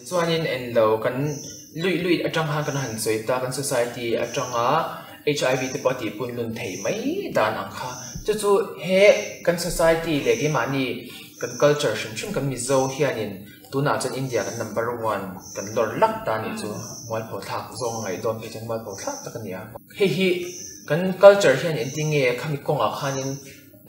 Chuanin englo kan luih luih atang khan kan han sawi ta, kan society atanga HIV te pawh a tih punlun thei mai dan ang kha. Chu chu he kan society leh keimahni kan culture hrim hrim kan Mizo hianin tunah chuan India kan number one kan lawr lak ta anih chu mualpho thlak zawng a ngaih dawn phei chuan mualpho thlak tak a ni a. Hei hi kan culture hian engtinge khami kawngah khanin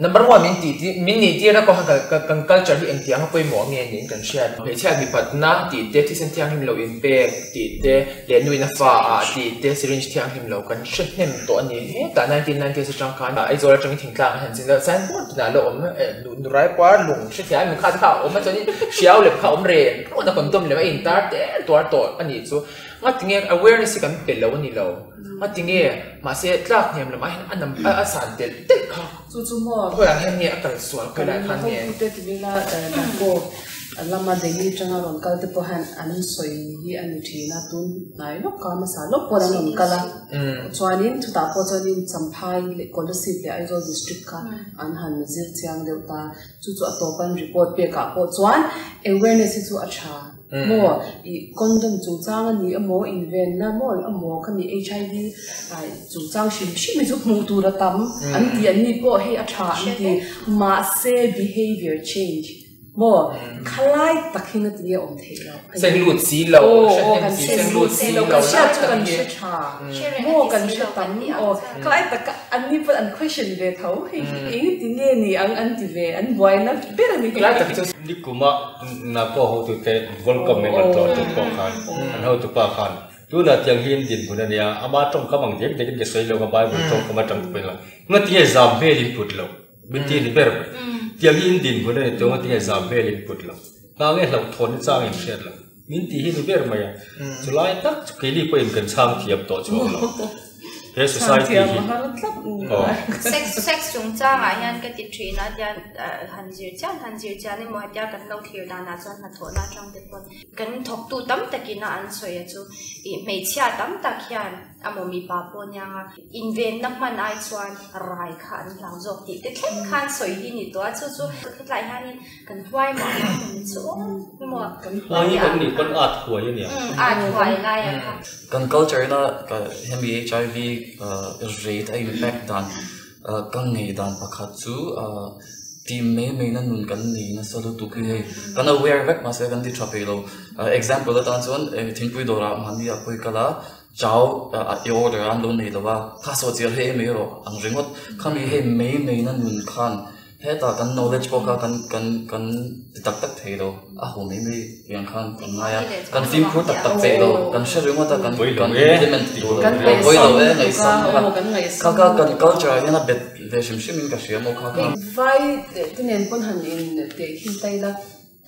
Number one min tih tir min nih tir a kawng kha kan culture hi engtiang a pawimawh nge niin kan hriat. Hmeichhia mipatna tih te, thisen thianghlim lo inpek tih te leh nuin a fa ah tih te syringe thianghlim lo kan hre hnem tawh a ni. Hetah 1990s atang khan Aizawl atangin thingtlang a han zin a, signboard tinah a lo awm nurai puar lung hrethiam em kha te kha a awm a chuanin hriau lem kha a awm reng reng a condom lem a intar tel tuar tawh a nih chu. Ngatinge awareness hi kan pe lo a ni lo. Ngatinge mahse tlak hniam lamah hian a nam a san telh telh kha. Chu chu maw? Khawiah hian nge a kal sual khawiah khan nge? Kan hotute ti ila Nako lama Delhi atanga rawn kal te pawh hian an sawi hi a ni thin a, tun hnai lawk kha hmasa lawk pawh an rawn kal a. Chuanin chutah pawh chuanin Champhai leh Kolasib leh Aizawl district kha an han zir chiang deuh ta. Chu chu a tawp an report pekah pawh chuan awareness hi chu a tha. Maw i condom chungchang a ni emaw invenna maw emaw khami HIV chungchang hrim hrim hi chu hmuh tur a tam an ti an ni pawh hei a tha an ti mahse behavior change maw khalai tak hi nga tinge awm theih loh seng lut si lo kan seng lut si lo kan hriat chu kan hre tha maw kan hre tam aw khalai tak an ni pawh an question ve tho hei eng tinge ni ang an ti ve an buaina ber a ni khalai tak chu Nikuma Nako hotute Volcom min rawn tlawh tum pawh khan an hotupa khan tunah tiang hi in dinhmun a nia, ama tawngkam ang diak diakin ka sawi lo nga Bible tawngkam atang pawhin lang ngatinge zam hmel in put lo min ti a ni ber mai. Tiang hi in dinhmun a ni tawh ngatinge zam hmel in put lo hna nge hlauhthawn na chang in hriat lo min ti hi ni ber mai a, chulai tak chu keini pawhin kan chhang thiam tawh chhuak lo. He society hi aw. Sex sex chungchangah hian ka ti thin a tian han zir chian han zir chian emaw hetia kan lo thlir danah chuan hnathawhna atang te pawn kan thawktu tam takin a an sawi a chu ih hmeichhia tam tak hian amaw mipa pawh aniang a invenna hman ai chuan rai kha an hlau zawk tih te thleng khan sawi hi ni tawh a chu chu hetlai hianin Kan huai mah mah emaw chu emaw. Huai hi kan nih pawn at huai a nia. At huai lai a kha. Kan culture ina hemi HIV rate a impact dan ka ngei dan pakhat chu tih mai mai na nun kan nei nasa lutuk hi hei kan aware vek mahse kan ti tha peih lo. Example atan chuan thingpui dawrah mahni a pawi kal a chau i order a an lo nei lo a kha saw chiah hei mai rawh ang ringawt khami hei mai mai na nun khan Hetah kan knowledge pawh kha kan kan kan ti tak tak thei lo, a ho mai mai tiang khan kan ngai a, kan fimkhur tak tak peih lo, kan hre ringawt a, kan kan implement duh lo, pawi lo e ngaihsam kha, kha kha kan culture ah hian a bet ve hrim hrim in ka hria maw kha kha. Vai te nen pawn han in teh khin ta ila,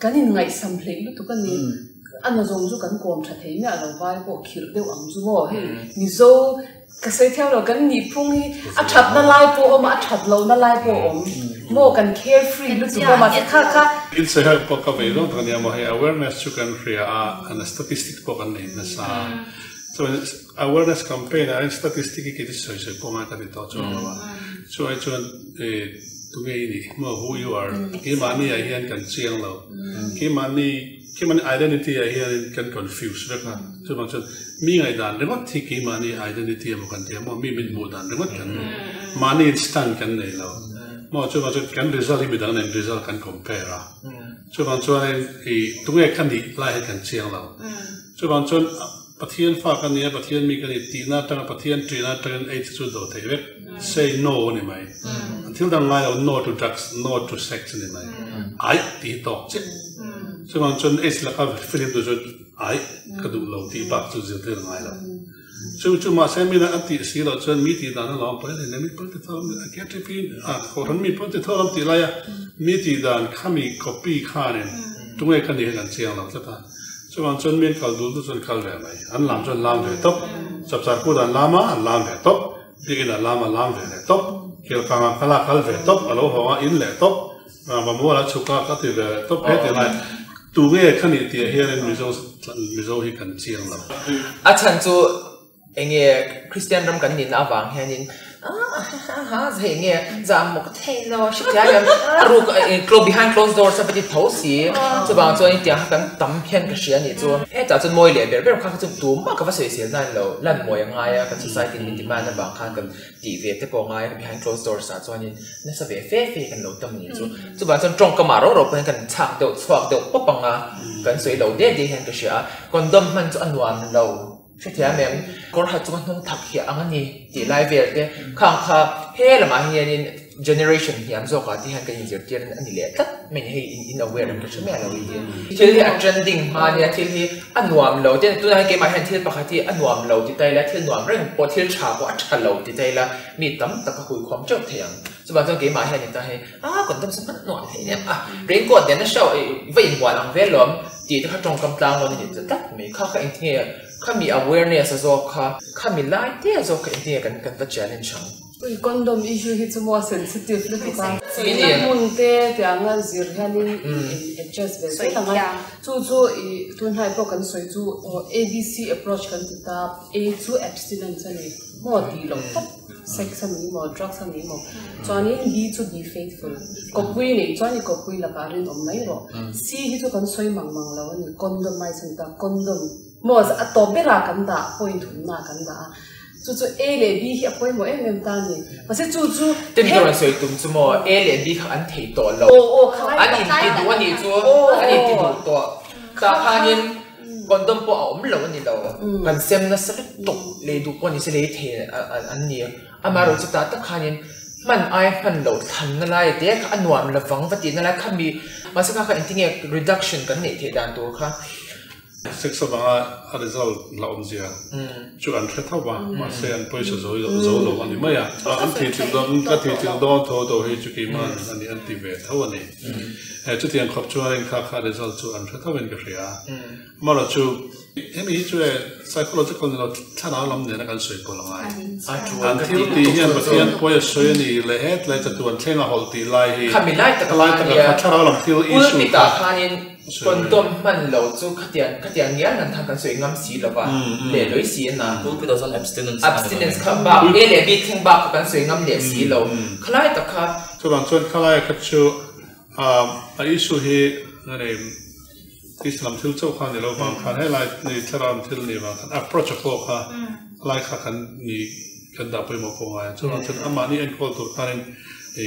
kan in ngaihsam hleih lutuk a ni, a na zawng chu kan kawm tha thei miah lo, vai pawh khirh deuh ang chu maw, hei Mizo Ka sawi thiam lo, kan nihphung hi a thatna lai pawh a awm a, a that lohna lai pawh a awm. Maw kan care free lutuk a, mahse kha kha. In sawi ho pawh ka vei zawng tak a nia maw, hei awareness chu kan hria a, an statistics pawh kan nei nasa a. Chuan awareness campaign ah hian statistic hi kei chu sawi sawi pawh ngai ka ti tawh chuang lo a. Chu ai chuan tunge i nih maw, who you are, keimahni ah hian kan chiang lo, keimahni. Keimahni identity ah hianin kan confuse vek a, chuvang chuan mi ngaihdan ringawt hi keimahni identity emaw kan ti a maw, mi min hmuh dan ringawt kan ni, mahni in stand kan nei lo maw, chuvang chuan kan result hi midang nen result kan compare a, chuvang chuanin i tunge ka nih lai hi kan chiang lo, chuvang chuan Pathian fa ka nia, Pathian mi ka ni tihna atanga Pathian ṭihna atangin ei te chu do theih vek, say no a ni mai, thil dang ngai lo no to drugs, no to sex a ni mai, aih tih hi tawk chiah. Chuvang chuan AIDS laka film tur chuan aih ka duh lo tih bak chu zirtir a ngai lo. Chu chu mahse mina a tih si loh chuan mi tih dan a lawm pawi a ni, mi pawn ti tho a KTP a kohhran mi pawn ti tho lam tih laia mi tih dan khami copy khanin tunge ka nih hi kan chiang lo tlat a. Chuvang chuan mi an kal dul dul chuan kal ve mai, an lam chuan lam ve tawp, chapchar kut an lam a an lam ve tawp, biakinn an lam a lam ve leh tawp, kelkang an kal a kal ve tawp, a lo hawng a in leh tawp, Rangva mual a chhuk a ka ti ve leh tawp he ti lai, tunge kha nih tih ah hianin Mizo Mizo hi kan chiang lo. A chhan chu enge Kristian ram kan nihna avang hianin Ha hei nge zam maw ka thei lo hriat hian a ruk close behind closed doors a va ti tho si chuvang chuan tiang kha kan tam hian ka hria anih chu hetah chuan mawi leh ber ber kha kha chu tumah ka va sawisel nan lo lan mawi a ngai a kan society in min ti man avang khan kan tih ve te pawh a ngai a behind closed doors ah chuanin nasa ve fe fe kan lo tam anih chu chuvang chuan tawngkam ah rau rau pawh hian kan chhak deuh chhuak deuh pawp ang a kan sawi lo deh deh hian ka hria a condom hman chu a nuam lo. Hrethiam em? Kawr ha chunga hnung thak hiah ang a ni tih lai vel te khang kha he lamah hianin generation hniam zawkah te hian kan inzirtir a ni leh tlat mai ni hei in aware ang ka hre miah lo hi. Thil hi a trending hma nia thil hi a nuam lo te tunah hian keimah hian thil pakhat hi a nuam lo ti ta ila thil nuam reng pawh thil tha pawh a tha lo ti ta ila mi tam tak a huikhawm teuh thei ang. Chuvang chuan keimah hian in ta hei a condom sa hman nuam thei nia a raincoat nen a hriau va inbual ang vel lawm. Tih te kha tawngkam tlang rawn a ni ta tlat mai. Kha kha engtinge khami awareness a zawk kha, khami lai te a zawk kha engtinge kan kan va challenge ang. Ui condom issue hi chu maw sensitive lutuk a, sawina hmun te tianga zir hianin i adjust ve zel ang a, chu chu i tunhnai pawh kan sawi chu ABC approach kan ti ta, A chu abstinence a ni maw tih loh tawp. Sex a ni maw, drugs a ni maw? Chuanin B chu be faithful, kawppui neih chuan i kawppui lakah rinawm mai rawh. C hi chu kan sawi mang mang lo a ni, condomize a ni ta, condom maw a tawp berah kan dah, point hunnaah kan dah a, chu chu A leh B hi a pawimawh em em ta a ni. Mahse chu chu Ten ka rawn sawi tum chu maw, A leh B kha an thei tawh lo, an inti duh a nih chu, an inti duh tawh. Tah khanin Condom pawh a awm lo a ni lo. Kan sem nasa lutuk lei duh pawh ni se lei thei an ni. Amaherawh chu tah tak khanin hman aia hman loh thlanna lai te kha a nuam lovang va tihna lai kha mi mahse kha kha engtinge reduction kan neih theih dan tur kha. Sex avanga a result la awmzia chu an hre tho va, mahse an pawisa zo zo lo a ni mai a. An thih thil dawn ka thih thil dawn tho tho hi chu keimah a ni an ti ve tho a ni. Chutiang khawp chuanin kha kha result chu an hre tho in ka hria. Amaherawh chu hemi hi chu e psychological ni lo thlarau lam nena kan sawi pawlh a ngai. An thil tih hian Pathian pawi a sawi a ni leh hetlai chatuan thleng a hawlh tih lai hi Khami lai taka lai taka kha thlarau lam thil issue kha pulpit ah khanin condom hman lo chu khatiang khatiang ngial ngan khan kan sawi ngam si lova leh lawih si a na. Pulpit ah chuan abstinence abstinence kha bak A leh B thleng bak kha kan sawi ngam leh si lo. Khalai tak kha. Chuvang chuan khalai kha chu A issue hi Islam thil chauh kha ni lo vang khan helai ni thlarau thil ni vang khan approach a pawh kha lai kha kan ni kan dah pawimawh pawh ngai a chuvang chuan amahni enkawl tur khanin i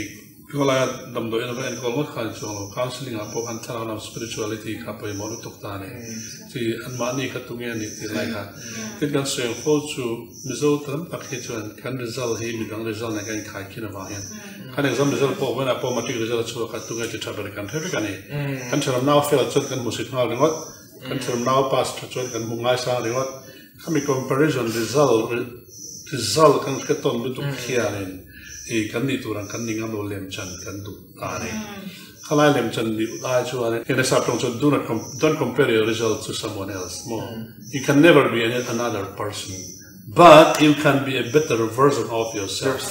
khawlaia damdawi in a va enkawl ngawt khan chuang lo counselling ah pawh khan thlarau lam spirituality kha pawimawh lutuk ta a ni chi anmahni kha tunge a nih tih lai kha tin kan sawi ang fo chu Mizo tam tak hi chuan kan result hi midang result nen kan inkhaikhin avang hian Kan exam result pawh vawiinah pawh matric result a chhuak a, tunge ti tha ber kan hre vek a ni. Kan thenawm nau fail chuan kan hmusit nghal ringawt, kan thenawm nau pass tha chuan kan hmu ngaisang ringawt. Khami comparison result result kan hre tawn lutuk khianin i kan nih tur ang kan ni ngam lo lemchan kan duh ta a ni. Khalai lemchan nih lai chuan heng nasa tawng chuan do not don't compare your result to someone else maw, you can never be another person. But you can be a better version of yourself.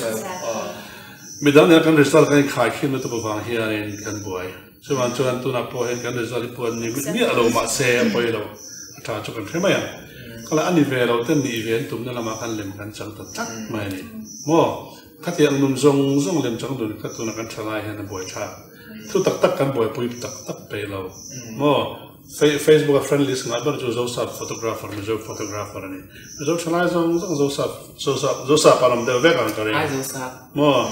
Midang nen kan result kan inkhai khin lutuk avang hianin kan buai. Chuvang chuan tunah pawh hian kan result hi puan ni miah lo mahse a pawi lo. A tha chu kan hre mai ang. Kala a ni ve lo ten nih ve an tumna lamah khan lem kan chang ta tlat mai a ni. Maw? Khati ang nun zawng zawng lem chang dun kha tunah kan tha lai hian a buai thlak. Thu tak tak kan buaipui tak tak peih lo. Maw? Facebook a friend list ngah ber chu Zosap photographer, Mizo photographer a ni. Mizo thalai zawng zawng Zosap, Zosap, Zosap an awm deuh vek ang ka ring. Ai Zosap. Maw?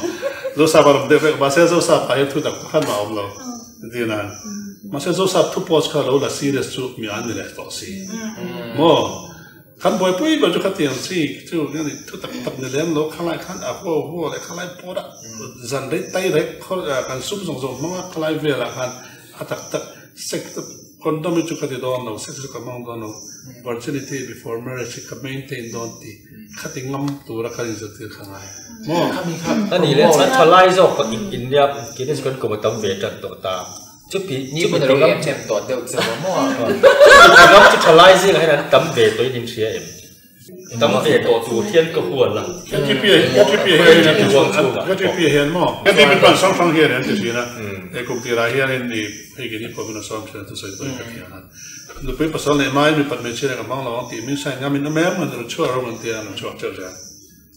Zosap an awm deuh vek, mahse Zosap ah hian thu tak pakhat mah a awm lo. Entir nan. Mahse Zosap thu post kha lo la serious chu mi an ni leh tawh si. Maw? Kan buaipui ber chu khatiang chi chu thu tak tak ni lem lo, khalai khan a huau huau leh khalai pawt a zan rei tai rek kan sum zawng zawng hmang a khalai velah khan a tak tak Sex condom hi chu ka ti dawn lo, sex chu ka hmang dawn lo, virginity before marriage hi ka maintain dawn tih kha ti ngam tura ka inzirtir kha ngai maw? A nih leh chuan tha lai zawk ka in in nia, keini chu kan kum a tam ve tan tawh ta. Chuti chuti ti ngam em tawh deuh che maw maw? Chuti ti ngam chu tha lai zingah hian an tam ve tawhin in hria em? Tam ve tawh tur hian ka hual a. KTP KTP hian an ti KTP hian maw? KTP chuan hrang hrang hian an ti thin a. He kum tirah hianin i hei keini pawh min a sawm thin a thusawi pawhin ka thian a. Nupui pasal neih hmain mipat hmeichhia leh ka hmang lo ang tih min sign ngamin a mem an rawn chhuak rawng an tia an rawn chhuak teuh zel.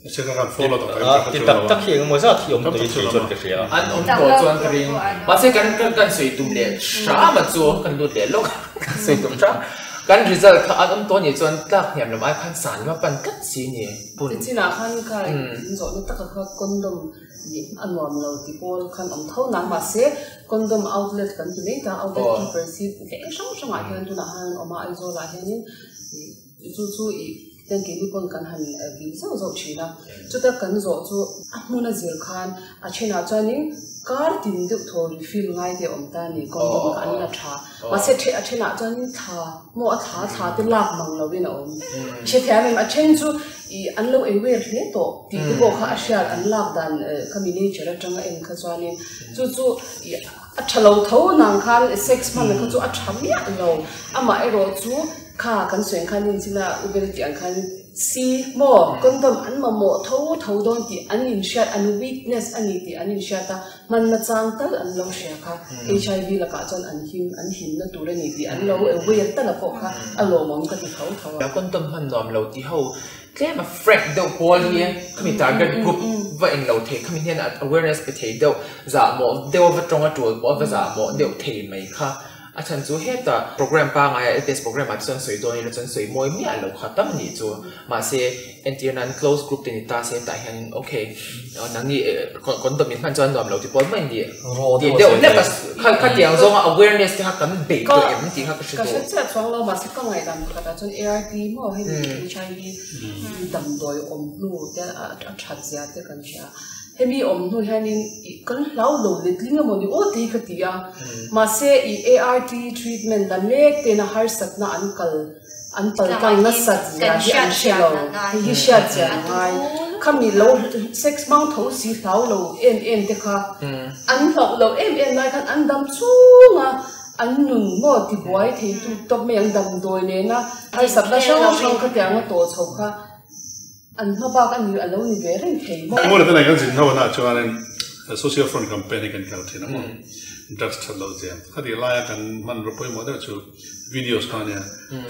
Se ka kan follow tak tak Ti tak tak hi engemaw zat hi awm tawh in kei chuan ka hria. An awm tawh chuan ka ring. Mahse kan kan kan sawi tum leh hram a chu kan lut leh lawk a kan sawi tum hram. Kan result kha an awm tawh anih chuan tlak hniam lam ai khan san lam a pan tlat si ni. Pun. Chinah khan kha in zawhna taka kha condom nih a nuam lo ti pawl khan awm tho nang mahse condom outlet kan ti mai ta outlet keeper si veng hrang hrangah hian tunah khan an awm a Aizawl ah hianin chu chu ih ten keini pawn kan han vil zauh zauh thin a chuta kan zawh chu a hmun a zir khan a thenah chuanin kar tin deuh thaw refill ngai te a awm ta a ni condom kha an la tha mahse a thenah chuanin thla maw a thla thla te lak mang lovin a awm hrethiam em a then chu ih an lo aware hle tawh tih te pawh kha a hriat an lak dan khami nature atanga en kha chuanin chu chu ih a tha lo tho nang khan sex hman kha chu a tha miah lo amah erawh chu Kha kan sawi ang khan inchina Uber tih ang khan si maw condom an mamawh tho tho dawn tih an inhriat an weakness a ni tih an inhriat a, hmanna chang tal an lo hria kha HIV lakah chuan an him an himna tur a ni tih an lo aware tal a pawh kha a lawmawm ka ti tho tho a. Condom hman nuam lo tih ho tlem a frank deuh pawl hi khami target group va in lo thei khami hian awareness pe thei deuh zahmawh deuh a va tawng a tul pawh a va zahmawh deuh thei mai kha. A chhan chu hetah program pangaia LPS program ah te chuan sawi dawn ila chuan sawi mawi miah lo kha tam anih chu. Mahse entir nan close group te ni ta se hetah hian ok nangni condom in hman chuan nuam lo ti pawl mai ni tih deuh hlek a khatiang zawnga awareness te kha kan beih tawh em tih kha ka hre duh. Ka hre chiah chuang lo mahse ka ngaihdan pakhatah chuan ART maw hemi HIV damdawi awm hnu te a that zia te kan hria. Hemi awm hnu hianin ih kan hlau lo letling emaw ni aw tih hi ka ti a, mahse ih ART treatment la mek tena harsatna an kal an pal tlang nasat zia hi an hre lo, hei hi hriat chian a ngai. Khami lo sex hmang tho si hlau lo em em te kha an hlauh loh em em lai khan an dam chung a, an nun maw tibuai theitu tawp mai ang damdawi nena harsatna hrang hrang khatianga tawh chho kha. An hma bak a ni a lo ni ve reng thei maw? Engmawni te nei kan zin ho anah chuanin Social Front campaign hi kan kal thin a maw? Drugs that loh zia. Khatih laia kan hmanraw pawimawh deuh chu videos kha a nia.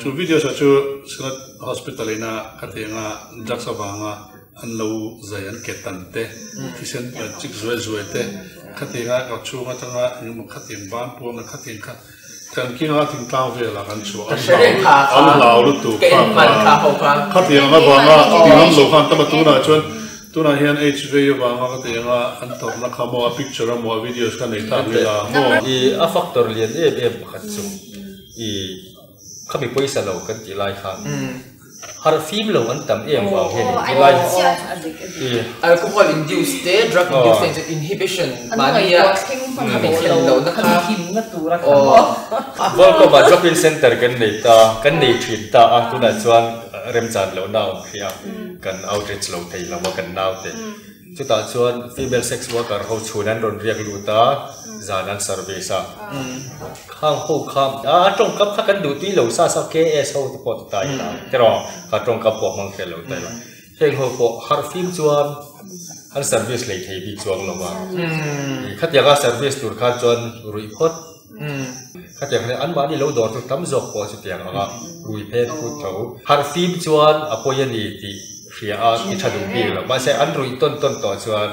Chu videos ah chu Synod Hospital ina khatianga drugs avanga an lo zai an ke tan te, thisen chik zuai zuai te, khatianga ka chhung atanga engemaw khatiang ban puam leh khatiang kha Kan kinga thingtlang velah kan chhuah an hlau an hlau lutuk kha kha khatiang avanga tingam lo khan tama tunah chuan tunah hian HIV avanga khatianga an tawrhna kha maw a picture a maw a videos kha nei tak ila maw. I a factor lian em em pakhat chu i khami pawisa lo kan tih lai khan Harh fim lo an tam em vang hian in ti lai i. Alcohol induced te drug induced te chu inhibition mahnia khami thlen loh na kha Volcom ah drop in center kan nei ta kan nei thin ta a tunah chuan remchan lohna a awm hrih a kan outreach lo thei lo a kan naute. Chutah chuan female sex worker ho chhun an rawn riak lut a, zan an service a. Khang ho kha a tawngkam kha kan duh tui lo sa sa KS ho te pawh ti ta ila tiraw kha tawngkam pawh hmang hreh lo ta ila. Heng ho pawh harh fim chuan an service lei thei bik chuang lo va. Khatianga service tur khan chuan ruih phawt. Khatiang khan anmahni lo dawr chu tam zawk pawh chutiang anga rui phen phut tho. Harh fim chuan a pawi a ni tih. Hria a ti tha duh bik lo. Mahse an ruih tawn tawn tawh chuan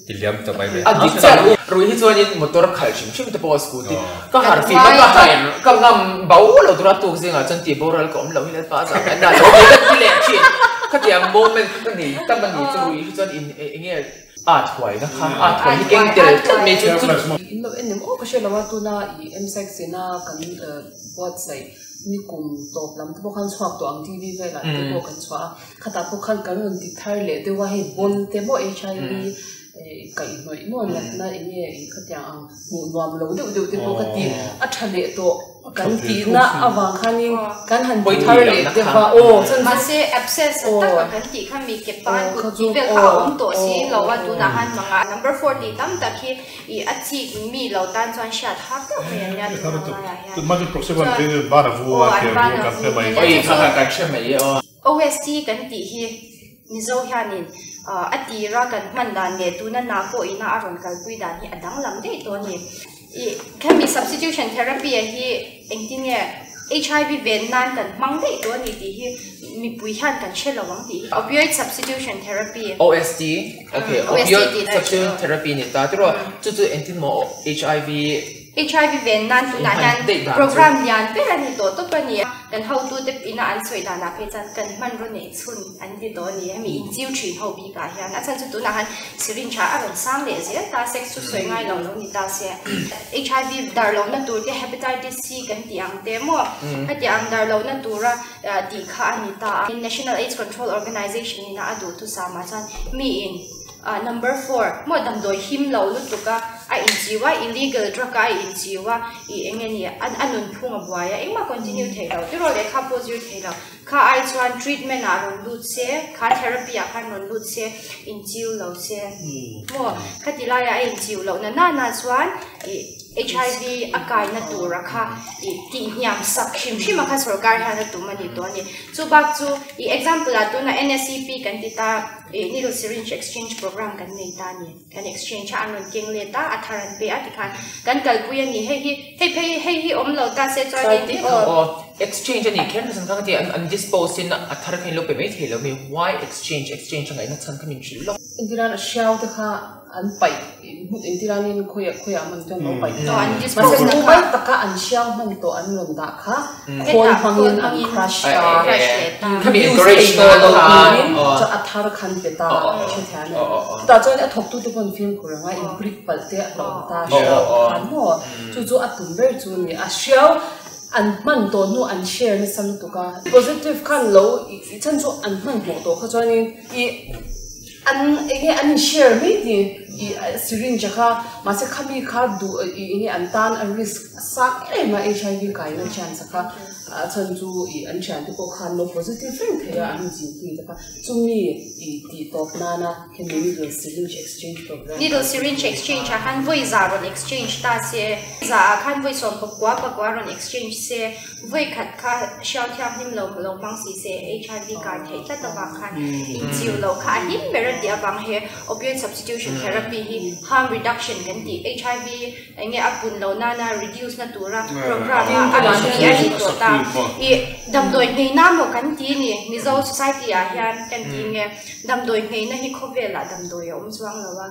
ti liam ta mai mai. A dik chiah lo. Ruih hi chuanin motor khalh hrim hrim te pawh scooty ka harh fim a ka hain ka ngam bo lo tura tuk zingah chuan ti boral ka awm lo hi lalpa zah ka na lo ti ka ti leh thin. Khatiang moment kha ka nei tam a ni chu ruih hi chuan in eng nge at huai na kha at huai hi keng tel tlat mai chu chu. In lo en em aw ka hre lo a tuna i M-sex ina kan buatsaih Ni kum tawp lam te pawh khan chhuak tawh ang TV velah te pawh kan chhuah a, khatah pawh khan kan rawn ti thar leh deuh a, hei bon te maw HIV kaihhnawih maw natna eng nge i khatiang ang hmuh nuam lo deuh deuh te pawh ka ti a tha leh tawh kan tihna avang khanin kan han ti thar leh deuh a aw chan chu Mahse abscess tak a kan tih kha mi ke pan kut tih vel kha a awm tawh si lo a tunah khan manga number 4 tih tam tak hi I a chik mi lo tan chuan hriat har deuh mai an nia tuna laiah hian. Chuan aw an ban a vu te nia chu chu OST kan tih hi Mizo hianin a tira kan hman dan leh tuna na pawh ina a rawn kalpui dan hi a danglam daih tawh a ni. I khami substitution therapy a hi engtin nge? HIV ven nan kan hmang daih tawh a ni tih hi mipui hian kan hre lo ang tih hi opioid substitution therapy. OST, okay, opioid substitution therapy ni ta tiraw chu chu engtin maw HIV HIV ven nan tunah hian program lian ber a ni tawh tawp a ni. Kan hotute ina an sawi danah phei chuan kan hmanraw neih chhun an ti tawh a ni. Hemi inchiu thin ho bikah hian a chhan chu tunah khan syringe ah a rawn sang leh zel ta, sex chu sawi ngai lo lo ni ta se. HIV dar lohna tur te hepatitis C kan tih ang te maw heti ang dar lohna tura tih kha a ni ta a. National AIDS Control Organization ina a duhthusam ah chuan miin Number 4, maw damdawi him lo lutuk a, a inchiu a, illegal drug a a inchiu a, ih eng nge ni, a nunphung a buai a, engmah continue thei lo, tiraw lehkha pawh zir thei lo, kha ai chuan treatment ah rawn lut se, kha therapy ah khan rawn lut se, inchiu lo se, maw khati laia a inchiu loh na nana chuan ih HIV a kaina tura kha ih tihhniam sak hrim hrim a kha sorkar hian a tum a ni tawh a ni. Chu bak chu ih example ah tunah NSEP kan ti ta. Ih needle syringe exchange program kan nei ta a ni. Kan exchange a, an rawn keng let a, a thar an pe a tikhan kan kalpui a ni. Hei hi, hei phei hei hi awm lo ta se chuanin Tlai aw. Aw, exchange a nih kher na chhan kha ka ti a, an dispose in a thar kha in lo pe mai thei lo mi, why exchange, exchange a ngaihna chhan kha min hrilh lawk. Entirana hriau te kha an paih hmun entiranin khawiah khawiah hman chuan lo paih ta. Mahse mumal taka an hriau hman tawh an rawn dah kha khawl hmangin an crush ta. Use thei tawh lo turin chuan a thar khan pe ta hrethiam em. Chutah chuan a thawktute pawh an fimkhur ang a, inbrick palh te a hlauh ta hriau khan maw. Chu chu a tum ber chu a ni. A hriau an hman tawh hnu an share nasa lutuk a. Positive khan lo i chhan chu an hmanhmawh tawh kha chuanin i. An enge an in share mai ti i syringe kha mahse khami kha duh i enge an tan a risk a sang em em a HIV kaina chance kha a chhan chu i an thian te pawh khan lo positive reng thei a an inchilpui te kha chumi i tih tawp nana hemi needle syringe exchange program Needle syringe exchange ah khan vawi za rawn exchange ta se za ah khan vawi sawm pakua pakua rawn exchange se Vawi khat kha hriau thianghlim lo lo hmang si se HIV kai theih tlat avang khan inchiu loh kha a him ber a tih avang he opioid substitution therapy hi harm reduction kan tih HIV eng nge a pun loh nana reduce na tura program a a rawn ti a ni tawh ta. Ih damdawi hneina maw kan ti ni Mizo society ah hian kan ti nge damdawi hneina hi khawvelah damdawi a awm chuang lo a.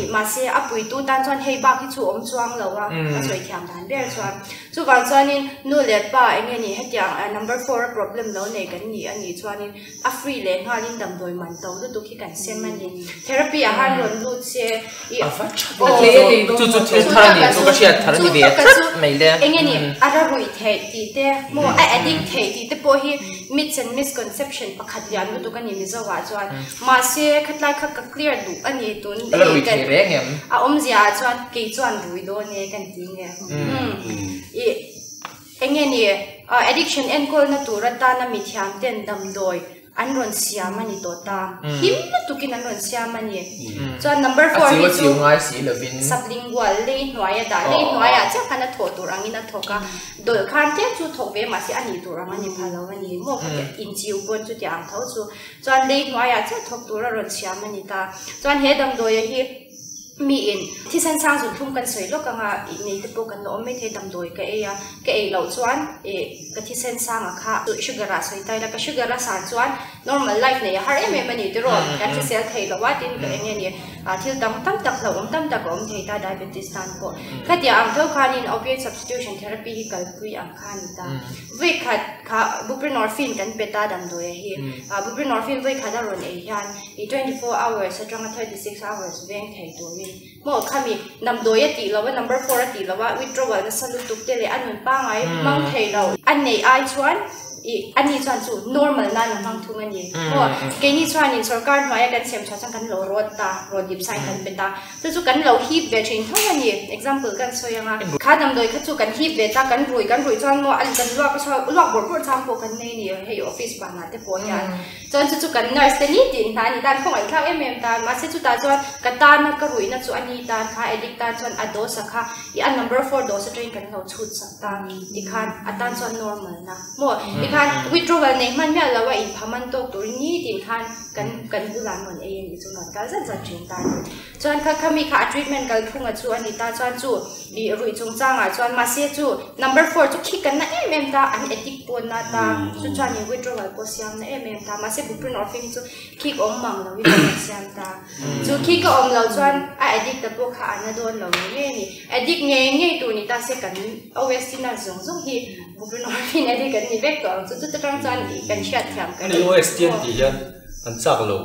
Ih mahse a puitu tan chuan hei bak hi chu awm chuang lo a, a sawi thiam dan ber chuan. Chuvang chuanin nu leh pa eng nge ni hetiang number 4 a problem lo nei kan nih a nih chuanin a free leh nghalin damdawi man to lutuk hi kan sem a ni. Therapy ah han rawn lut se ih A va tha ve chu chu chu thil thar a ni chu ka hriat thar a ni ve tlat mai le. Eng nge ni a ra ruih theih tih te maw a addict theih tih te pawh hi myths and misconception pakhat lian lutuk a ni Mizo ah chuan. Mahse khatlai kha ka clear duh a ni tun A la rui thei reng em? A awmzia ah chuan kei chuan rui dawn e kan ti nge. Ih eng nge ni addiction enkawlna tur atana mithiam ten damdawi an rawn siam a ni tawh ta. Him lutukin an rawn siam a ni. Chuan number 4 hi chu sublingual lei hnuai a dah. Lei hnuaiah chiah khan a thawh tur angin a thawk a. Dawlh khan tlem chu thawk ve mahse a nih tur ang a ni pha lo a ni. Maw khatia inchiu pawn chutia ang tho chu. Chuan lei hnuaiah chiah thawk tur a rawn siam a ni ta. Chuan he damdawia hi miin thisen sang zun thlum kan sawi lawk anga ih nei te pawh kan la awm mai thei damdawi ka ei a, ka ei loh chuan ih ka thisen sanga kha sugar ah sawi ta ila ka sugar a san chuan normal life nei a har em em a ni tiraw kan hrisel thei lo a tin ka eng nge ni ah thil dang tam tak hlauhawm tam tak a awm thei ta diabetes tan pawh. Khatiang ang tho khanin opioid substitution therapy hi kalpui ang kha a ni ta. Vawi khat kha buprenorphine kan pe ta damdawi a hi. Buprenorphine vawi khat a rawn ei hian i 24 hours atanga 36 hours veng thei turin maw khami damdawi a tih lo a number 4 a tih lo a withdrawal nasa lutuk te leh a nun pangai hmang thei lo a neih ai chuan i ani chuan chu normal nan a hmang thung a ni. Maw keini chuanin sorkar hnuaia kan siam chhuah chuan kan lo rawt ta rawt dip sain kan pe ta. Chu chu kan lo hip ve thin tho a ni. Example kan sawi ang a. Kha damdawi kha chu kan hip ve ta, kan rui kan rui chuan maw a kan luak a chhuak luak bawrh bawrh chang pawh kan nei a ni hei office banah te pawh hian. Chuan chu chu kan nurse te ni tih hna a ni tan khawngaihthlak em em tan. Mahse chutah chuan ka tana ka ruihna chu a ni tan kha addict tan chuan a dose a kha i a number 4 dose atangin kan lo chhut sak ta tikhan a tan chuan normal na maw. Tikhan withdrawal nei hman miah lo a inpha man tawk turin nitin khan kan kan bulah an rawn ei a nih chu rawn kal zat zat thin ta a ni. Chuan kha khami kha a treatment kalphunga chu a ni ta chuan chu ih ruih chungchangah chuan mahse chu number four chu khi kan na em em ta an addict pawh na ta chu chuan in withdrawal pawh siam na em em ta mahse buprenorphine hi chu khik awm mang lo in a siam ta. Chu khi ka awm lo chuan a addict ta pawh kha a na dawn lo ngei ngei a ni. Addict ngei ngei tur ni ta se kan OST nurse zawng zawng hi buprenorphine addict kan ni vek tawh ang chu. Chuta tang chuan kan hriatthiam ka ring. OST an tih hian an chak lo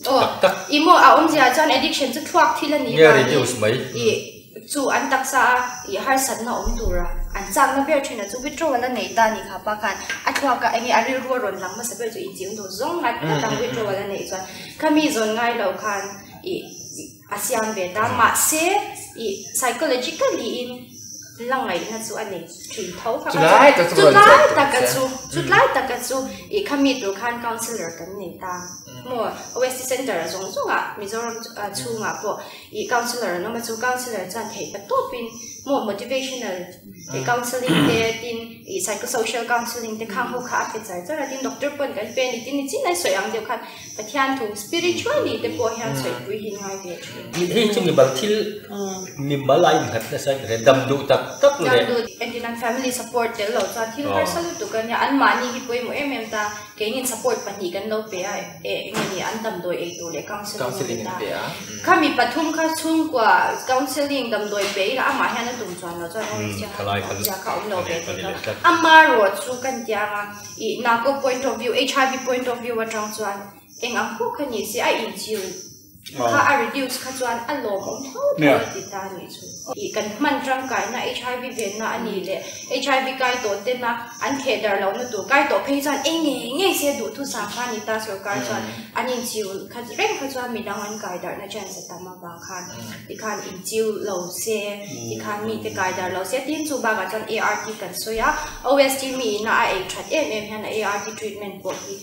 tak tak. Aw, ih maw a awmzia chuan addiction chu thluak thil a nih vangin ih chu an taksa a ih harsatna awm tura an chakna ber thin a chu withdrawal a nei ta a nih kha pa khan a thluak a enge a rilru a rawn lang hmasa ber chu inching duh zawng ngat ngat ang withdrawal a neih chuan Khami zawn ngai lo khan ih a siam ve ta mahse ih psychologically in la ngaihna chu a nei thin tho kha kha chu chutlai taka chu chutlai taka chu ih khami tur khan counsellor kan nei ta maw OST center a zawng zawng ah Mizoram chhungah pawh ih counsellor an awm a chu counsellor chuan theih pa tawpin maw motivational ih counselling te tin ih psychosocial counselling te khang ho kha a pe char char a tin doctor pawn kan pe a ni tin nichin an sawi ang deuh khan Pathian thu spiritually te pawh hian sawipui hi ngai ve thin. Hei chu mimal thil mimal a innghat nasa in reh dam duh tak tak leh. Dam duh entirnan family support tel lo chuan thil harsa lutuk a nia anmahni hi pawimawh em em ta keinin support pahnih kan lo pe a e enge ni an damdawi ei tur leh counselling an pe ta khami pathum kha chhungkua counselling damdawi pe ila amah hian a tum chuan lo chuan awmzia kha awm lo ve thei lo amarawh chu kan tiang a. Ih Nako point of view, HIV point of view atang chuan eng ang pawh kha ni se a inchiu kha a reduce kha chuan a lawmawm tho tho a ti ta anih chu. Ih kan hman tangkaina HIV venna a nih leh HIV kai tawh tena an theh darh lohna tur kai tawh phei chuan eng ngei ngei se duhthusam kha a ni ta sorkar chuan an inchiu kha reng kha chuan midang an kai darhna chance a tam avang khan tikhan inchiu lo se tikhan mite kai dar lo se tin chu bakah chuan ART kan sawi a OST mi ina a ei that em em hian a ART treatment pawh hi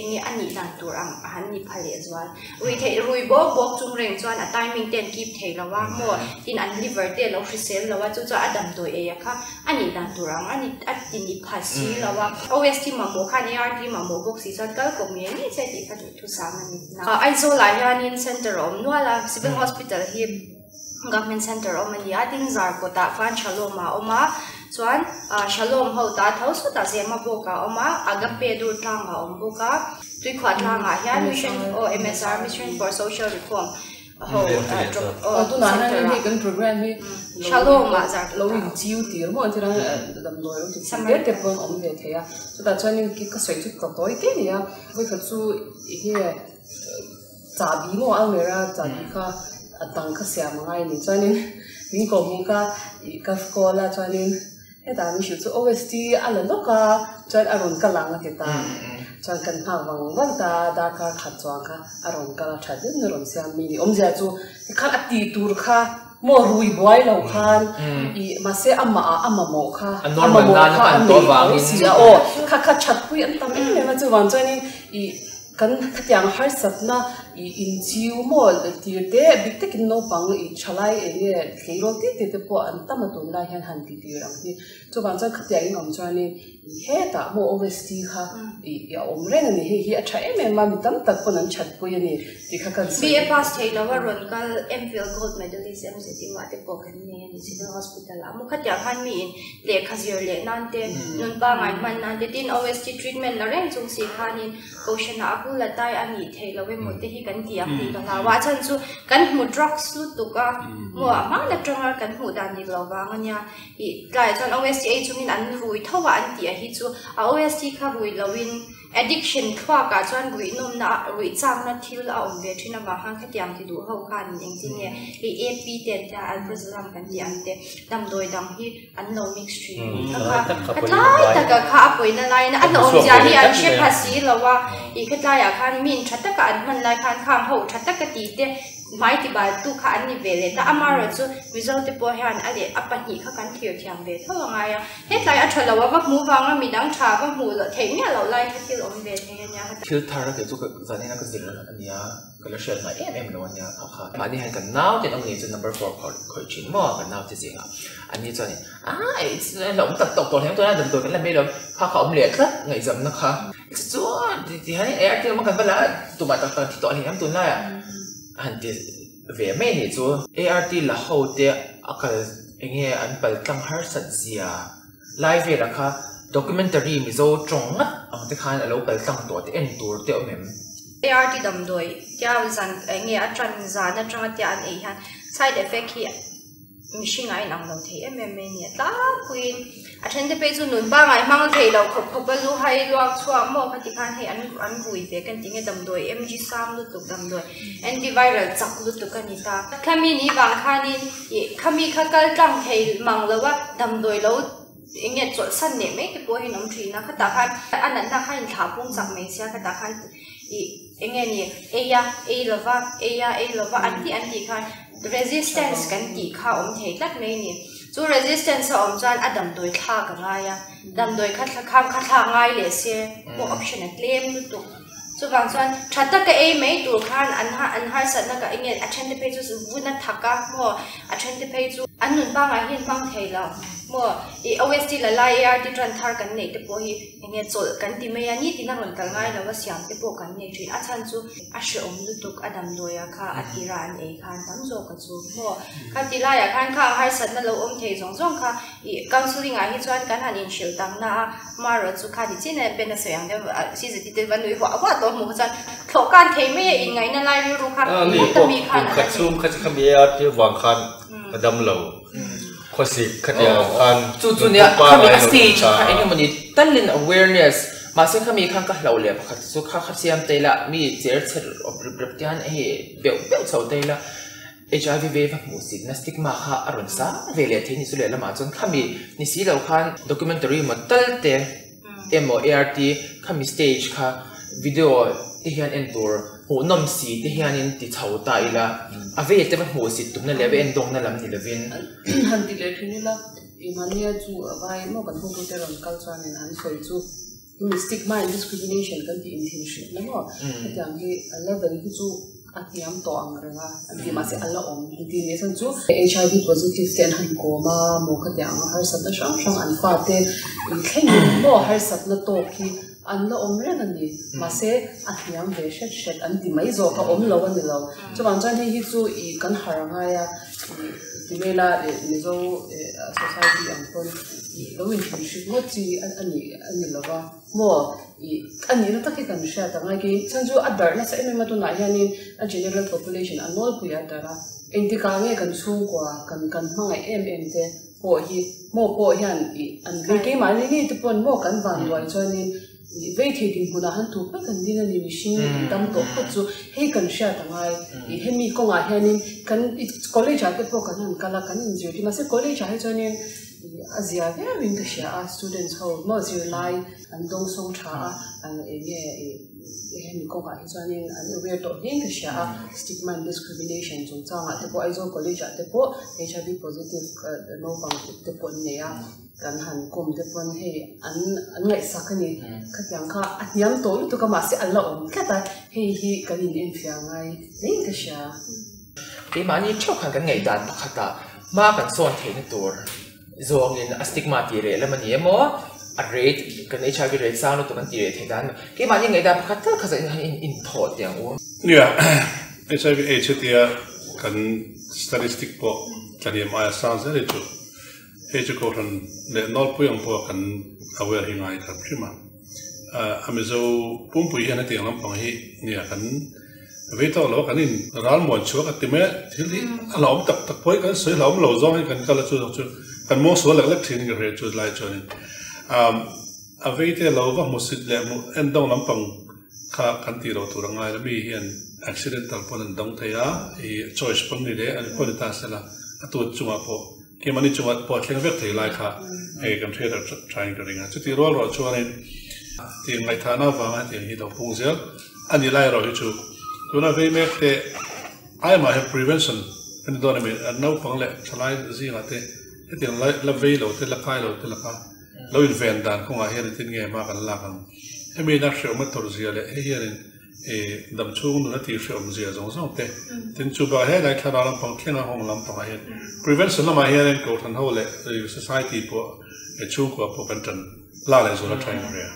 enge a nih dan tur ang a han ni pha leh zual rui theih rui bawk bawk chung reng chuan a timing te an keep thei lo a maw tin an liver te a lo hrisel lo a chu chuan a damdawi ei a kha a nih dan tur ang a ni a ti ni pha si lo a OST mamawh khan ART mamawh bawk si chuan kal kawp ngei ngei che tih kha duh Thusam a ni. Aizawl-ah hianin center a awm nual a, Civil Hospital hi Government center a awm a ni a, tin Zarkawtah khan Shalom a awm a, chuan Shalom ho ta tho sawtah Zema bawk a awm a, Agape dur tlang a awm bawk a, Tuikhuah tlangah hian Mission aw MSR Mission for Social Reform ho aw tunah hian hei kan program hi Shalom ah Zarkawtah lo in chiu tir maw an ti rang damdawi lo ti te te pawh an awm ve thei a, chutah chuanin ka sawi chu ka tawi te a ni a. Vawikhat chu enge chahbi maw almira chahbi kha a dang kha siam a ngai a ni chuanin min ko hmuh kha ih ka call a chuanin hetah min hrilh chu OST a la lawk a chuan a rawn kal ang a ti ta chuan kan nghak vang vang ta darkar khat chuang kha a rawn kal a tha deuhin a rawn siam mi ni awmzia chu tikhan a tih tur kha Maw rui buai lo khan ih mahse amah ah a mamawh kha a mamawh kha a nei tho si a aw kha kha thatpui an tam em em a chuvang chuanin ih kan khatiang harsatna ih inchiu maw tir te bik takin naupang ih thalai eng nge tleirawl tir te te pawh an tam a tunlai hian han ti tir ang hi chuvang chuan khatiang in awm chuanin Hetah maw OST kha i a awm reng a ni, hei hi a tha em em a, mi tam tak pawn an thatpui a ni tih kha kan sawi. BA pass thei lo a rawn kal MPhil gold medalist MZU ah te pawh kan nei a ni Civil Hospital ah maw khatiang khan mi in lehkha zir leh nan te nun pangai hman nan te tin OST treatment la reng chung si khanin Kohhranah a bul a tai a nih theih loh emaw te hi kan ti ang tih ka hlau a, a chhan chu kan hmu drugs lutuk a maw a hman atanga kan hmuh dan dik lo vang a nia. Ih tlaiah chuan OST ei chungin an rui tho a an tih a hi chu a OST kha rui loin addiction thluakah chuan ruih nawmna ruih chakna thil a awm ve thin avang khan khatiang ti duh ho khan engtin nge hei AP te an tia alprazolam kan tih ang te damdawi dang hi an lo mix thin kha kha khatlai taka kha a pawina laiin a hlauhawmzia hi an hre pha si lo a ih khatlaiah khan min tha taka an hman lai khan khang ho tha taka tih te. Hmai ti bal tu kha an ni ve leh ta. Amaherawhchu Mizo te pawh hian a leh a pahnih kha kan thlir thiam ve tho a ngai a. Hetlai a tha lo a va hmuh vanga midang tha va hmuh loh theih miah loh lai kha thil awm ve thei a nia. Thil thar a kei chu ka zanin a ka zir a nia, ka la hriat ngai em em lo a nia kha kha. Mahni hian kan nau ten awm ni chu number four khawih thin maw kan nau te zingah. Ani chuan aaa la awm tak tawk tawh hleng tawh a damdawi kan la mai lo kha kha awm leh tlat ngaihzamna kha. Chuan ti hian ART lam a kan va la tumah tak tak thi tawh hleng em tunlaiah han ti ve mai anih chu. ART la ho te a kal enge an pal tlang harsat zia lai velah kha documentary Mizo tawng ngat ang te khan a lo pal tlang tawh te en tur te awm em? ART damdawi tia zan enge a tan zan atanga tia an ei hian side effect hi Mihring a inang lo thei em em mai a ni a tlangpuiin a then te phei chu nun pangai hmang thei lo khawp khawp a lu hai luak chhuak maw khati khan hei an an rui ve kan ti nge damdawi MG sang lutuk damdawi antiviral chak lutuk a ni ta khami ni vang khanin ih khami kha kal tlang thei mang lo a damdawi lo eng nge chawlhsan leh mai te pawh hi an awm thin a khatah khan a natna kha a inthlah pung chak mai sia khatah khan ih eng nge ni ei a ei lova ei a ei lova an tih an tih khan. Resistance kan tih kha awm thei tlat mai a ni. Chu resistance a awm chuan a damdawi thlak a ngai a, damdawi kha thla kham kha thlak ngai leh se pawh option a tlem lutuk. Chuvang chuan tha taka ei mai tur khan an ha an harsatna ka enge a then te phei chu vun a thak a maw a then te phei chu an nun pangngai hi an hmang thei lo maw ih OST la lai ART tan thar kan neih te pawh hi enge chawlh kan ti mai a nitin a rawn kal ngai lo a siam te pawh kan nei thin a chhan chu A hrehawm lutuk a damdawiah kha a tira an ei khan tam zawk a chu maw? Kha ti laiah khan kha harsatna lo awm thei zawng zawng kha ih counselling ah hi chuan kan han inhrilh tak na a, marawh chu kha ni chin a pen a sawi ang deuh a CZT te va nui huah huah tawh hmuh kha chuan thlawh kan thei mai a inngaihna lai rilru kha hmun ta mi khan a la nei. Chhung kha chu khami ART vang khan a dam lo khawsik khatiang ang khan Chu chu nia khami a stage kha engemawni talin awareness Mahse khami khan ka hlauh leh pakhat chu kha kha siam te ila mi cher chhe rawp rep rep te hian hei beuh beuh chho te ila HIV ve va hmuh sik na stigma kha a rawn sang ve leh thei ni chu lehlamah chuan khami ni si lo khan documentary emaw tal te emaw ART khami stage kha video te hian en tur hmuhnawm si te hianin ti chho ta ila a vei te va hmuh sit tumna leh va endawngna lam ni lovin. Han ti leh thin ila. Imania chu a vai maw kan hotute rawn kal chuanin an sawi chu hemi stigma and discrimination kan tih inthin hrilh na maw hetiang hi a level hi chu a hniam tawh ang reng a an ti mahse a la awm an ti nih chuan chu HIV positive te an han kawm a maw khatiang anga harsatna hrang hrang an fate inthlengin maw harsatna tawk hi an la awm reng a ni mahse a hniam ve hret hret an ti mai zawk a awm lo a ni lo chuvang chuan hei hi chu ih kan harh a ngai a ih ti mela ih Mizo ih society ang pawn ih lo inthlan hrik ngawt chi a ni a ni lo va maw ih a nihna tak hi kan hriat ang a kei chhan chu a darh nasa em em a tunah hianin a general population a nawlpui a darh a engtikah nge kan chhungkua kan kan hmangaih em em te pawh hi maw pawh hian ih an vei keimahni ngei te pawn maw kan van duai chuanin ih vei thei dinhmunah han tu phawt kan ding a ni mihring dam tawh phawt chu hei kan hriat a ngai ih hemi kawngah hianin kan ih college ah te pawh kan han kal a kan inzirtir mahse college ah hi chuanin ih a zia viauin ka hria a students ho maw zirlai an dawngsawng tha a an eng nge ih hemi kawngah hi chuanin an aware tawh hlein ka hria a stigma and discrimination chungchangah te pawh Aizawl college ah te pawh HIV positive naupang te pawh an nei a kan han kawm te pawn hei an an ngaihsak a ni khatiang kha a hniam tawh lutuk a mahse a la awm tlat a hei hi kan in enfiah ngai hlein ka hria. Keimahni theuh khan kan ngaihdan pakhatah hma kan sawn theihna tur Zawngin a stigma tih reh lam a ni emaw, a rate, kan HIV rate sang lutuk an tih reh theih dan emaw, keimahni ngaihdan pakhat tal kha zah in inthawh teh ang u. Nia, HIV AIDS hetia kan statistic pawh tlahniam aia sang zel hi chu hei chu Kohhran leh Nawlpui ang pawha kan aware hi ngai khat hrim a. A Mizo pumpui hian hetiang lampang hi nia kan vei tawk lo a, kan in ral muan chhuak a ti mai a, thil hi a hlauhawm tak tak pawh hi kan sawi hlauhawm lo zawng hi kan kal a chu zawk chu kan muang sual lek lek thin ka hria chu lai chuanin a vei te lo va hmusit leh hmuh en dawng lampang kha kan tih loh tur a ngai la mi hian accidental pawn an dawng thei a i choice pawn ni leh an pawn ni ta sela a tut chungah pawh keimahni chungah pawh a thleng vek thei lai kha hei kan hriat a thain ka ring a chutih rual ruah chuanin tiang ngaihthahna avanga hetiang hi lo pung zel a ni lai erawh hi chu tuna vei mek te. Ai mah hian prevention a ni dawn a mi, naupang leh thalai zingah te hetiang la vei lo te la kai lo te laka lo inven dan kawngah hian engtin nge hma kan lak ang. Hemi ina hrehawm a tawrh zia leh hei hianin dam chhung nun a tih hrehawm zia zawng zawng te tin chu bakah helai thlarau lampang thlenga hawng lampangah hian prevention lamah hianin kohhran ho leh society pawh chhungkua pawh kan tan lak leh zual a tha in ria.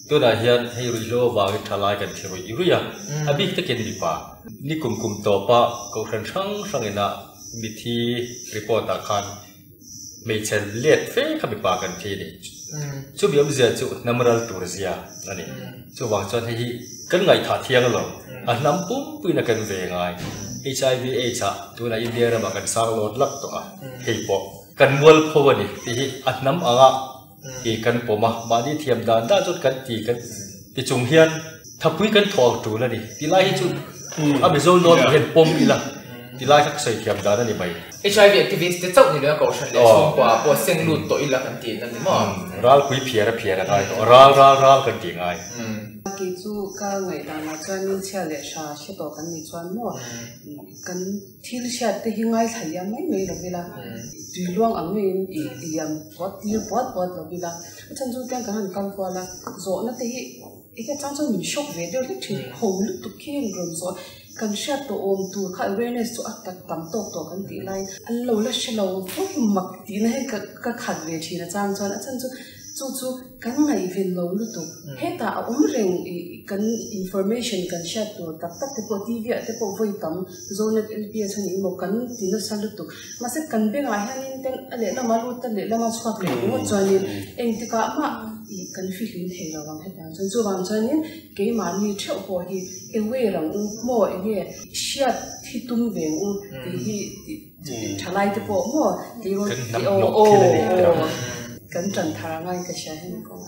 Tunah hian hei ruihhlo avangin thalai kan thi ruih ruih a, a bik takin mipa ni kum kum tawpa kohhran hrang hrangina mithi report ah khan Hmeichhe let fe kha mipa kan thi a ni. Chumi awmzia chu hnam ral tur zia a ni. Chuvang chuan hei hi kan ngaihthah thiang lo, a hnam pumpuiin a kan ve ngai. HIV AIDS ah tunah India ramah kan sang lawt lak tawh a, hei pawh kan mualpho a ni tih hi a hnam anga i kan pawm a, mahni thiam dan dan chuan kan ti kan ti chung hian thapui kan thawh ang tul a ni. Ti lai hi chu a Mizo nawlpui hian pawm ila ti lai kha ka sawi thiam dan a ni mai. HIV activist te chauh ni lo a kohhran leh chhungkua ah pawh seng lut tawh ila kan tih na ni maw? Ralpui phiar a phiar a ngai tawh, ral ral ral kan tih ngai. Kei chu ka ngaihdanah chuanin chhia leh hra hre tawh kan nih chuan maw kan Thil hriat te hi ngaithla liam mai mai lo ila, tui luang ang maiin i liam puat tir puat puat lo ila, a chhan chu tiang kan han kal kual a, zawhna te hi enge chang chuan min shock ve deuh hlek thin, ho lutuk khi a rawn zawh a, kan hriat tawh awm tur kha awareness chu a tak tam tawk tawh kan tih laiin an lo la hre lo fo hi mak tihna hi ka khat ve thin a chang chuan a chhan chu Chu chu kan ngaihven lo lutuk. Hetah a awm reng i kan information kan hriat tur tak tak te pawh TV ah te pawh vawi tam Zonet LPS a nih maw kan ti nasa lutuk. Mahse kan bengah hianin ten a lehlamah lut a lehlama chhuak leh ringawt chuanin engtikah mah i kan fihlim thei lo ang hetiang chuan. Chuvang chuanin keimahni theuh pawh hi aware ang u maw enge hriat hi tum ve ang u tih hi Thalai te pawh maw tih rawn Kan hnam hnawk thil a ni tih ang. Kan tan thar a ngai ka hria hi ni kawng.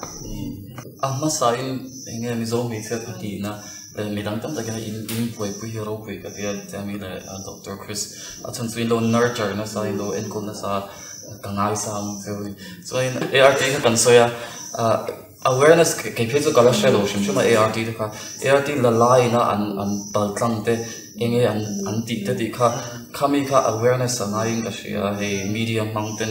A hmasa in enge Mizo hmeichhia kha tihna leh midang tam takin in in buaipui hi ropui ka tia Tammy leh Doctor Chris a chhan chu in lo nurture nasa in lo enkawl nasa ka ngaisang cheu a ni. Chuanin ART kha kan sawi a awareness kei phei chu ka la hre lo hrim hrim a ART te kha ART la laina an an pal tlang te enge an an tih te tih kha khami kha awareness a ngaiin ka hria hei media hmang ten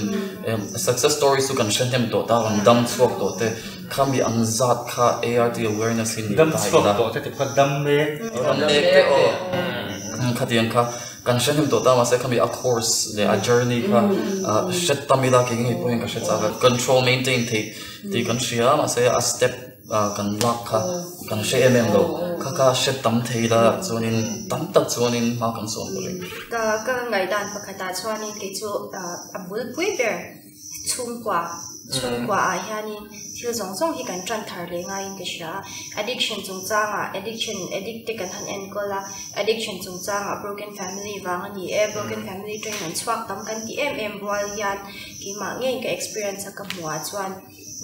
success story chu kan hre hnem tawh ta an dam chhuak tawh te khami an zat kha ART awareness hi ni ta ila dam chhuak tawh te tih kha dam mek dam mek te aw khatiang kha Kan hre hnem tawh ta mahse khami a course leh a journey kha hre tam ila kei ngei pawhin ka hre chak a, control maintain theih tih kan hria mahse a step kan lak kha kan hre em em lo kha kha hre tam thei ila chuanin tam tak chuanin hma kan sawn ta reng. Ka ka ngaihdan pakhatah chuanin kei chu a bulpui ber Chhungkua, Chhungkua ah hianin thil zawng zawng hi kan tan thar leh ngaiin ka hria a, addiction chungchangah addiction addict te kan han enkawl a, addiction chungchangah broken family vang a ni e, broken family atangin an chhuak tam kan ti em em rual hian keimah ngeiin ka experience a ka hmuh ah chuan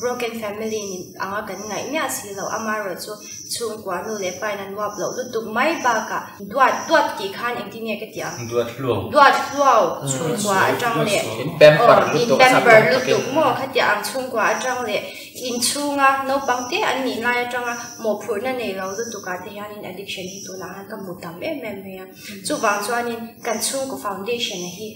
broken family ni anga kan ngaih miah si lo, amaherawh chu chhungkua nu leh pa in an uap loh lutuk mai bakah duat duat tih khan engtin nge ka tih ang? Duat hluau. Duat hluau chhungkua atang leh In pamper lutuk in pamper lutuk maw khatiah ang chhungkua atang leh inchhunga naupang te an nih lai atanga mawhphurhna nei lo lutuk ah te hianin addiction hi tunah khan ka hmu tam em em mai a. Chuvang chuanin kan chhungkaw foundation a hi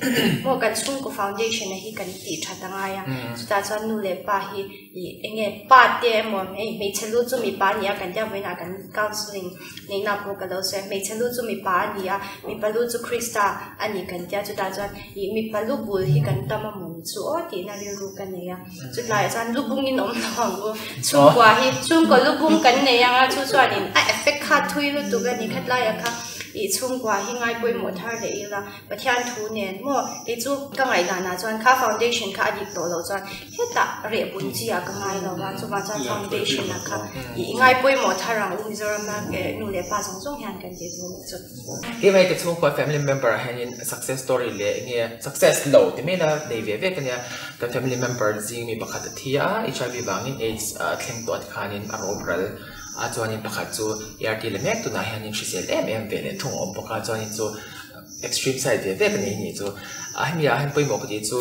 maw kan chhungkaw foundation a hi kan tih that a ngai a, chutah chuan nu leh pa hi ih eng nge pa te emaw hei hmeichhe lu chu mipa a ni a kan tia vawiinah kan counselling neihna pawh ka lo sawi a hmeichhe lu chu mipa a ni a mipa lu chu Krista a ni kan tia chutah chuan ih mipa lu bul hi kan tam a mawni chu aw tihna rilru ka nei a chutlaiah chuan lu bungin awm lo ang u chhungkua hi chhungkaw lu bung kan nei ang a chu chuanin a effect kha thui lutuk a ni khatlaiah kha ih chhungkua hi ngai pawimawh thar leh ila Pathian thu nen maw kei chu ka ngaihdanah chuan kha foundation kha a dik tawh loh chuan hetah reh bun chi ah ka ngai lo a chuvang chuan foundation ah kha i ngai pawimawh thar ang u Mizoram a nu leh pa zawng zawng hian kan tih tur a nih chu. Keimah hi ka chhungkua family member ah hianin success story leh enge success lo ti mai la nei ve vek ania kan family member zing mi pakhat a thi a HIV vangin AIDS a thleng tawh a tikhanin a rawp ral a chuanin pakhat chu ART la mek tunah hianin hrisel em em ve leh thung a awm bawk a chuanin chu Extreme side ve vek a nei ni chu. A hemi ah hian pawimawh ka tih chu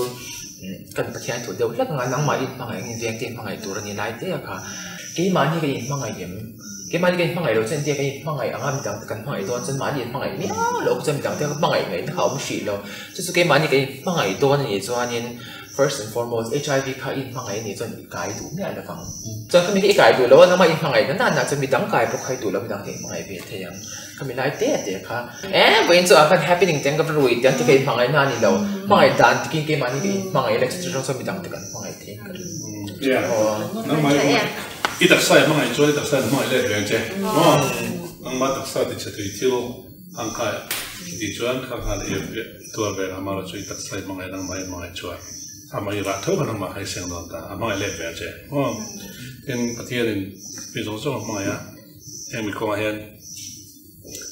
kan Pathian thu deuh hlek anga nangmah i inhmangaih angin vengte inhmangaih tur a ni lai te a kha. Keimahni ka inhmangaih em? Keimahni kan inhmangaih loh chuan entia kan inhmangaih anga midang te kan hmangaih dawn chuan mahni inhmangaih miau loh chuan midang te ka hmangaih ngaihna kha a awm hrih lo. Chu chu keimahni kan inhmangaih dawn a nih chuanin first and foremost HIV kha i inhmangaih a nih chuan i kai duh miah lo vang. Chuan khami kha i kai duh lo a nangmah i inhmangaih na nana chuan midang kai pawh kha i duh lo midang te inhmangaih ve thei ang. Khami lai te te kha eh vawiin chu ah khan happening te ang ka va rui te ang ti kha inhmangaih na a ni lo. Hmangaih dan tikin keimahni kan inhmangaih la chuti zawng chuan midang te kan hmangaih thei ang ka ring. I taksa i hmangaih chuan i taksa in hmangaih let ve ang che maw? Nangmah taksa ti chhe tui thil ang kha i tih chuan kha khan i tuar ve ang amaherawhchu i taksa i hmangaih nangmah i hmangaih chuan amah i rah tho kha nangmah kha i seng dawn ta a hmangaih let ve ang che maw? Tin Pathianin mi zawng zawng a hmangaih a heng mi kawngah hian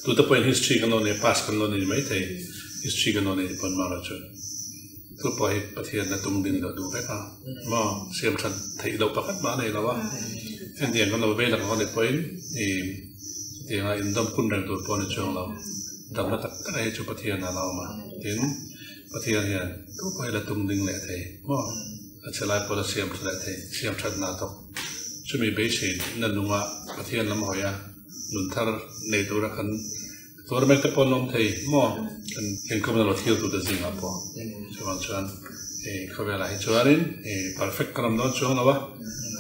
tute pawhin history kan lo nei past kan lo nei maithei history kan lo nei pawn amaherawhchu Chu pawh hi Pathian a tum ding loh duh vek a, maw? Siam that theih loh pakhat mah a nei lo a, hetiang kan lo vei lakah ni pawhin i chutianga indawm kun reng tur pawh a ni chuang lo. Damna tak tak hi chu Pathian a la awm a, tin Pathian hian tu pawh hi la tum ding leh thei, maw? A che lai pawh la siam tha leh thei, siam that na tawk. Chumi beisei na nunga Pathian lam hawi a, nun thar nei tura kan Tournament te pawh an awm thei maw? Kan inkawmna lo thil tute zingah pawh chuvang chuan i khawvelah hi chuanin i perfect kan awm dawn chuang lo a,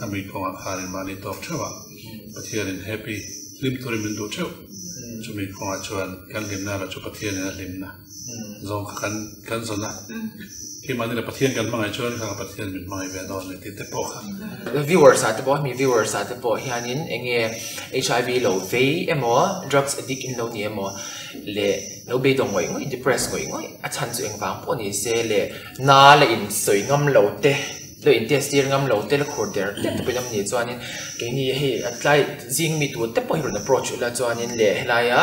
a mi kawngah khanin mahni tawk theuh a, Pathianin happy hlim turin min duh theuh, chumi kawngah chuan kan hlimna erawh chu Pathianin a hlimna zawng kha kan kan zawn a. Keimahni leh Pathian kan hmangaih chuan kha Pathian min hmangaih ve dawn leh tih te pawh kha. Viewers ah te pawh hemi viewers ah te pawh hianin enge HIV lo vei emaw drugs addict in lo ni emaw leh lo beidawng ngawih ngawih depress ngawih ngawih a chhan chu engvang pawh ni se leh na la in sawi ngam lo te lo in test tir ngam lo te la khur der der te pawh in awm ni chuanin keini hei a tlai zing mi tur te pawh hi rawn approach ula chuanin leh helaia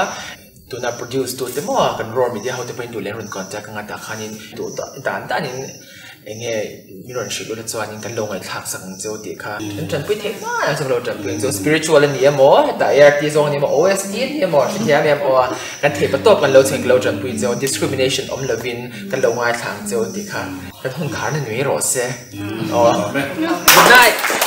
Tuna produce tu te maw kan Roar Media ho te pawhin duh leh an rawn contact anga tah khanin duh dan danin eng nge min rawn hrilh ula chuanin kan lo ngaihthlak sak ang cheu tih kha kan tanpui theih mai ang chu ka lo tanpui ang chu spiritual a ni emaw hetah ART zawng a ni emaw OST a ni emaw hrethiam em aw kan theih pa tawp kan lo chheng ka lo tanpui cheu discrimination awm lovin kan lo ngaithla ang cheu tih kha kan hun kharna nui rawh se aw good night.